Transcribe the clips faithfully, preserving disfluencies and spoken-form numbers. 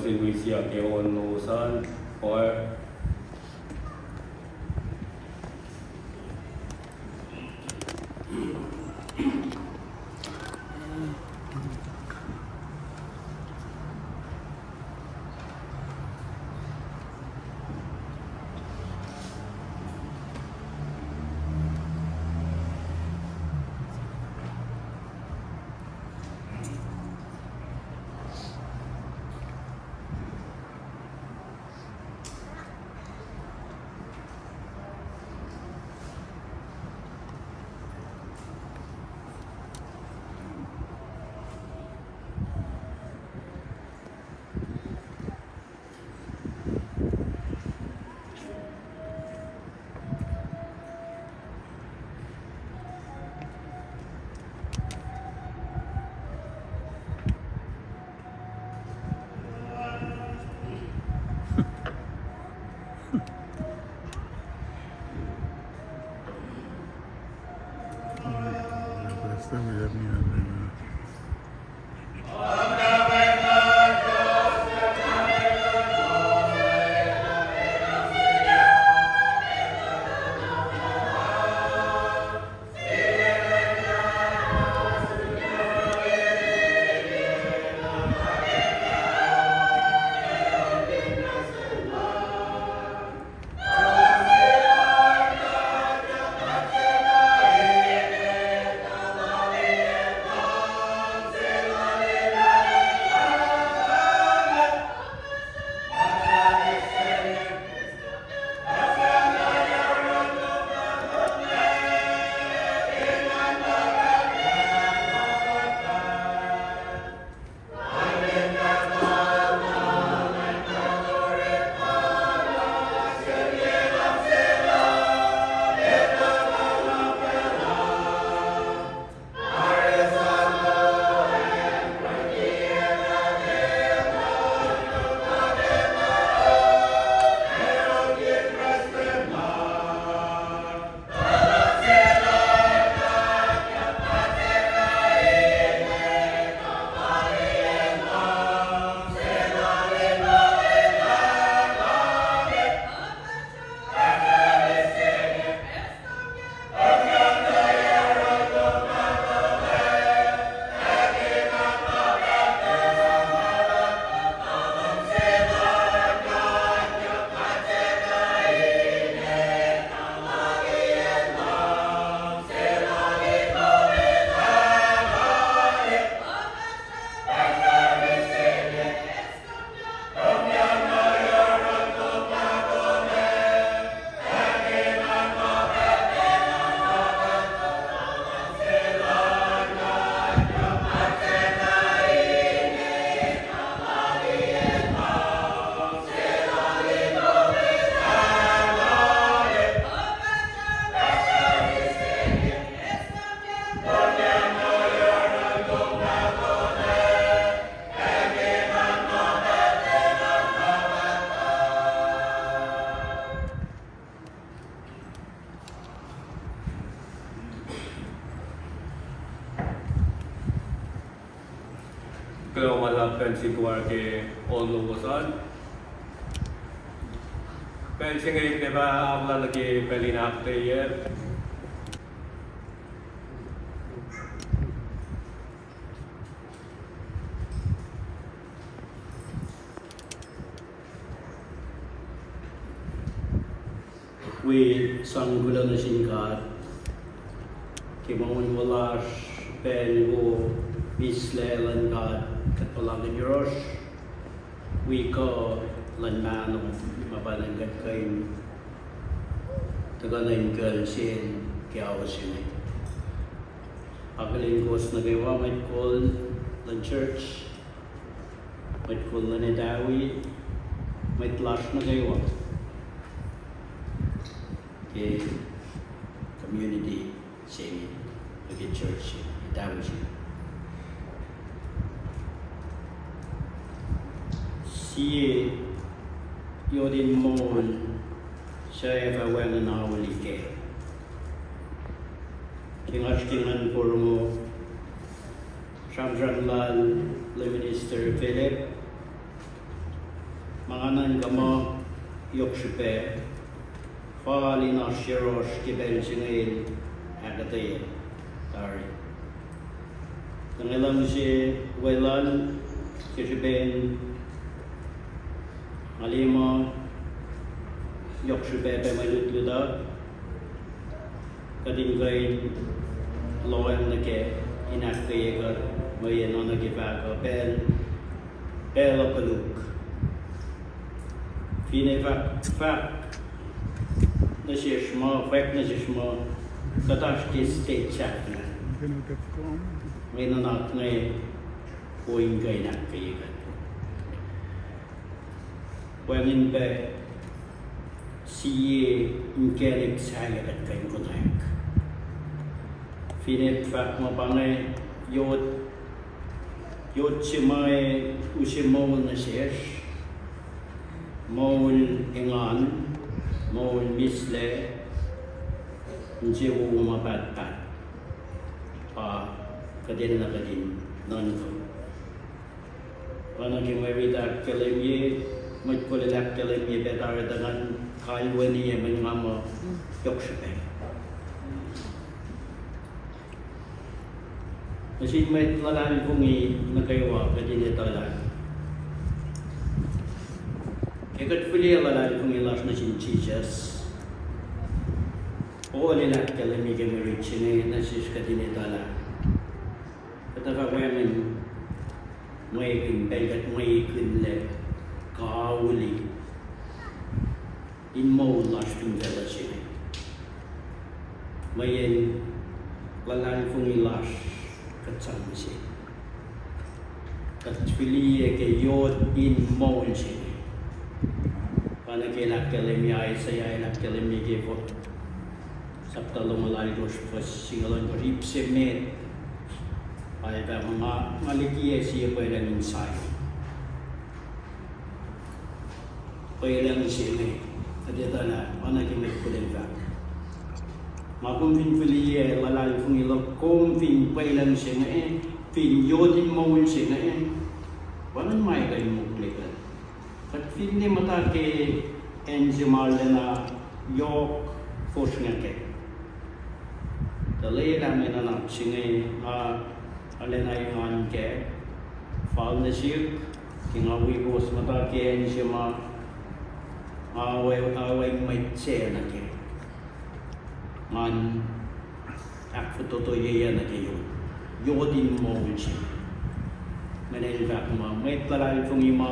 Sin wi siyuck ke on lowos an, choir. Kuloh ma luhlahp pacl se tuar ke on lowos an. Pacl se inge pa ahkolah nuh ke pacl in ahkuhtweyac. Wi sang kuloh nuh sin God ke ma wo lasr pacl wo mihslac luhn God kuht puhlakihn yohrohsr wi kuh luhn mahno ma pa ngan kuht kuh in tuhkuh nuh in kuhl sel ke ao se inge. Akihlen kowos nuh kwewa, mwet kol luhn church, mwet kol luhn etawi, mwet lasr nuh kwewa ke community se inge, nuh ke church se inge, etawi se inge. Sie yot in moul suc ac fah wacngihn auli kac. Ke nga srihke ngan porongo sramsram lal Lay Minister Philip, Ma nga nuhnkuh muh yohk srihpac fal in oasr yohrohsr ke pacl se inge el ahkuhtweyac tari. Tuh nga luhngse weluhl ke srihpen nga liye muh yohk srihpac pac mwe lutlut uh kuht in kuh in lohacng nuh kac in ahkkweye kuht, mweyen oacna ke fahk uh, pacl, pacl uh koluk. Finne fahk, fahk nuh sesr muh, fahk nuh sesr muh kuht oasr ke state sahflah, mwe nuhnak inge wo in kuh in ahkkweye kuht. Wacngihn pac sie inkacnek sahyac kuht kuh in konwacack. Finne fahk muh pa inge yot, yot se ma use moul nuh sesr, moul engan, moul mislac, insewowo ma pahtpaht, pa kuht enenuh kuht in nuhnkuh. Oacna ke mwe riti ahkkahlwemye, mwet kol el ahkkahlwemye pac tari tuh ngan kalweni ac mwe nga muh yohk srihpac. Nuh sin mwet luhlahlfongi nuh kwewa kuht in etuh lah ke kuht fihliyac luhlahlfongi lasr nuh sin Jisus, Paul el ahkkahlwemye ke mwe rit se inge nuh sesr kuht in etuh lah kuht ac fah wacngihn mwekihn, pacl kuht mwekihnlac, kauli in moul lasr fin facluh se inge. Mweyen luhlahlfongi lasr kuht sang mihsenge, kuht fihliyac ke yot in moul se inge. Pa nuh ke el ahkkahlwemye, Isaiah el ahkkahlwemye ke sapta longoul alkosr fuhs singucul ohnkohsr, ip se met, pa el fahk muh, nga, nga likiyac sie pwelucng in Zion. Pwelucng se inge, kuht etuh lah oacna ke mwet kol el fahk, ma kom fin fihliyac luhlahlfongi luhk, kom fin pwelucng se inge, fin yot in moul se inge, wacngihn ma ekuh in mokle kuht. Kuht finne muhta ke acn se ma arulacna yohk fosrngah kac, tuh lwelah mwe nuhnak se inge, nga arulacna engan kac, fal nuh sihk ke nga wi kowos muhta ke acn se ma nga, nga wacngihn mwet se nuh kac. Ngan ahkfototoyeyuc nuh ke yot, yot in moul se. Mweyen el fahk muh mwet luhlahlfongi ma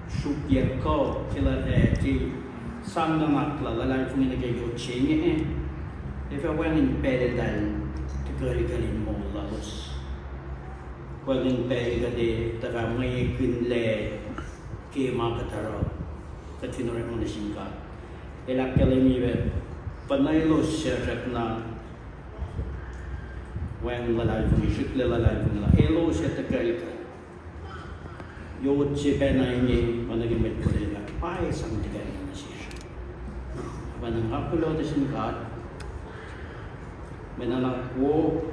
sruokyac kuh ke, eh, ke sang nuhnak la luhlahlfongi nuh ke yot se inge, ac fah wacngihn pacl eltahl tuhkuhlkuhl in moul lalos. Wacngihn pacl kuht ac tuhfah mwekihnlac ke ma kuht oruh, kuht fin orekma nuh sin God. El ahkkahlwemye pac, pacna elos suc srackna wacngihn luhlahlfongi, srihklac luhlahlfongi la, elos ac tuhkuhlkuhl. Yot se pacna inge, ma nuh ke mwet kol el fahk, pa ac sang tuhkuhlkuhl nuh sesr. Pacna nga kuloh nuh sin God, mwe nuhnak wo,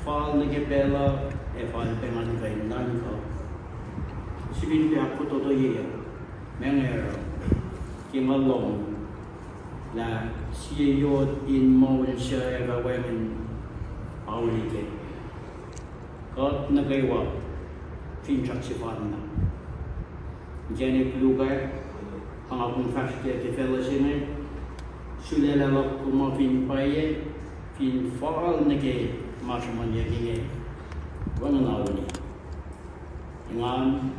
fal nuh ke pacl uh, ac fal pac ngan kuh in nuhnkuh, sifilpac ahkfototoyeyuc, ma nga oruh, ke nga lohng lah sie yot in moul suc ac fah wacngihn auli kac. Kuht nuh kwewa, finsrak sefanna, inkacnek luhk ah, pa nga kom fahsr kac ke facluh se inge, sulaclah luhk kom uh fin pwacye, fin fal nuh ke ma sruhmuhnyuck inge, wacngihn auli, engan,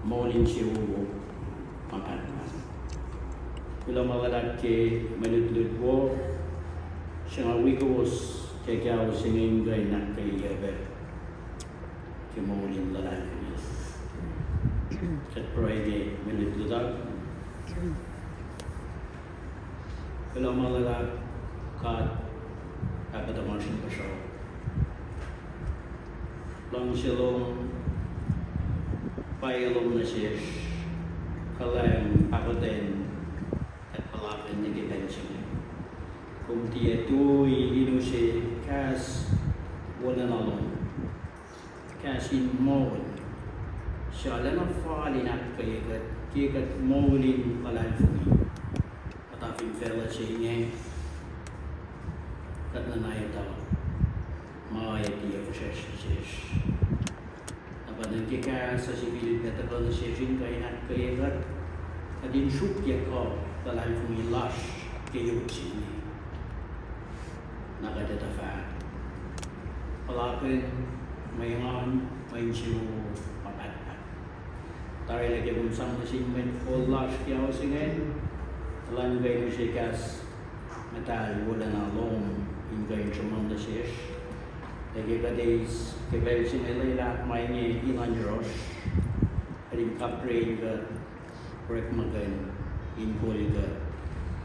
moul insewowo ma pahtpaht. Kuloh ma luhlahp ke mwe lutlut wo, se nga wi kowos ke kahs se inge in kuh in ahkkweyacpac ke moul in luhlahlfongi. Kuht pruhe ke mwe lutlut uh. Kuloh ma luhlahp, God, Pahpah tuhmasr Inkuhsrao, luhngse lom, pwacye lom nuh sesr, kuhlwacng, pahkotwen, kuht puhlakihn nuh ke pacl se inge. Kom tiac tui in use kahs wolacna lom, kahs in moul, suc arulacna fal in ahkkweye kuht ke kuht moul in luhlahlfongi, muhta fin facluh se inge, kuht nuhna etuh ma ac tiac fihsracsr nuh sesr. Na pa nuh ke kahs uh sifilpac tuhkuh nuh sesr in kuh in ahkkweye kuht, kuht in sruokyac kuh luhlahlfongi lasr ke yot se inge. Na kuht etuh fahk, puhlakihn mwe engan, mwe insewowo ma pahtpaht. Tari lah ke kom sang nuh sin mwet kol lasr ke ao se ingacn, elan kuh in use kahs muhtahl wolacna lom in kuh in sruhmuhn nuh sesr. Ac ke kuht eis ke pacl se inge lwelah ma inge in oan yohrohsr, kuht in kampare in kuh orekmakihn in kol kuht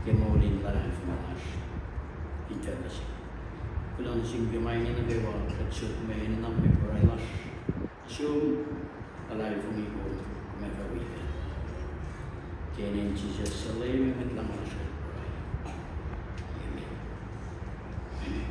ke moul in luhlahlfongi lasr in facluh se. Kuloh nuh sum ke ma inge nuh kwewa, kuht suk mwe enenuh mwe pruhe lasr. Sum, luhlahlfongi kom, kom ac fah wi kuht. Ke inen Jisus, su Leum ac Mwet Lahngo lasr, kuht pruhe. Amen.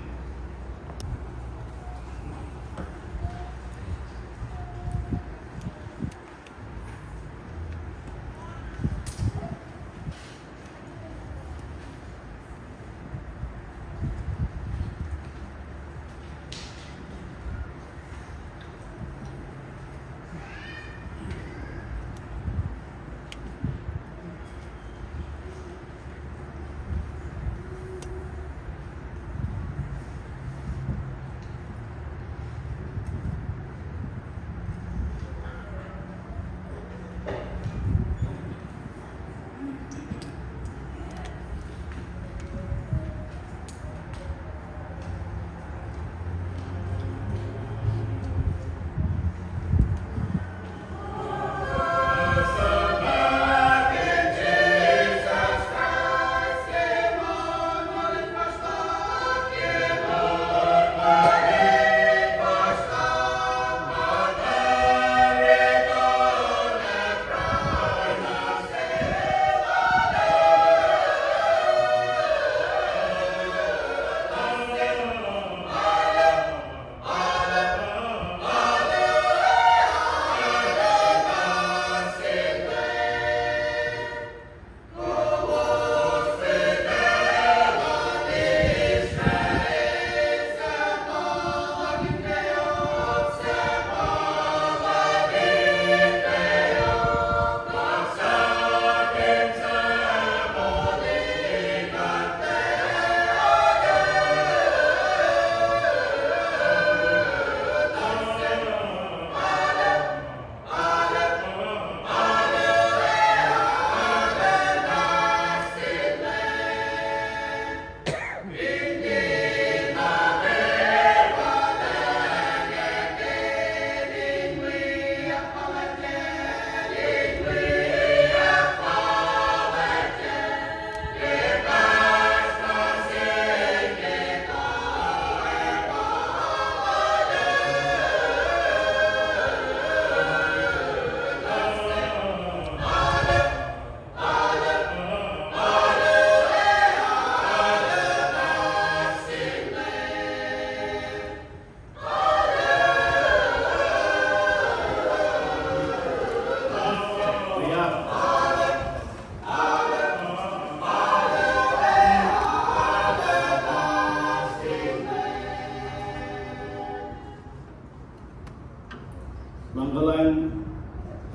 Luhngkuhlwacng,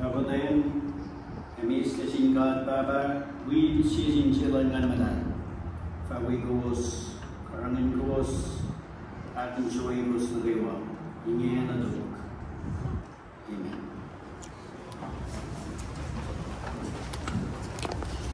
Pahpah Muhtahl, ac mihs nuh sin God Pahpah, wi sie sin sie luhn Nguhn Muhtahl, fah wi kowos, karihngihn kowos, ahkinsewowoye kowos nuh kwewa, inge ac nuh tok. Amen.